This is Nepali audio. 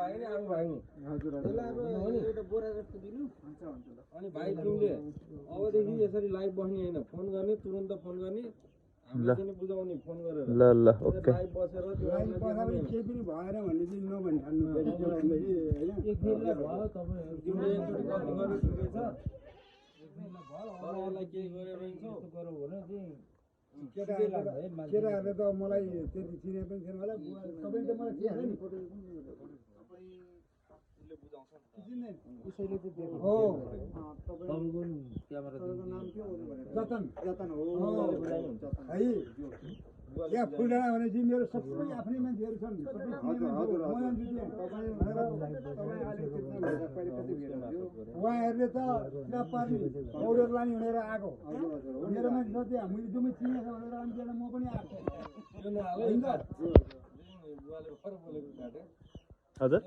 भाइ नि आउनु भाइ हजुर त्यसलाई अब एउटा बोरा जस्तो दिनु हुन्छ हुन्छ ल अनि भाइ तिमीले अबदेखि यसरी लाइभ बस्ने होइन फोन गर्ने तुरुन्त फोन गर्ने हामीले चाहिँ बुझाउने फोन गरेर ल ल ओके लाइभ बसेर त्यो केही पनि भएन भने चाहिँ नभन् ठान्नु फेरि के भन्दाखेरि हैन एक फेरिलाई भयो तपाईँ तिमीले एकचोटि गल्ती गरेर ठिकै छ एक फेरिलाई भयो अरूलाई केही गरेर यस्तो गरौ भने चाहिँ केटाहरूले त मलाई त्यति चिने पनि थिएन होला तपाईँ त मलाई चिन्छ नि उसैले चाहिँ दिएको हो तपाईँको क्यामेरा नाम के हो भनेर जतन जतन हो है यहाँ फुलडाँडा भनेपछि मेरो सबै आफ्नै मान्छेहरू छन् सबै उहाँहरूले त किताब पार्ने पाउडर लाने भनेर आएको मेरो मान्छे छ त्यहाँ मैले जम्मै चिनेको भनेर अनि त्यहाँ म पनि आएको यो नहाले होइन बुवाले भर बोलेको काटे हजुर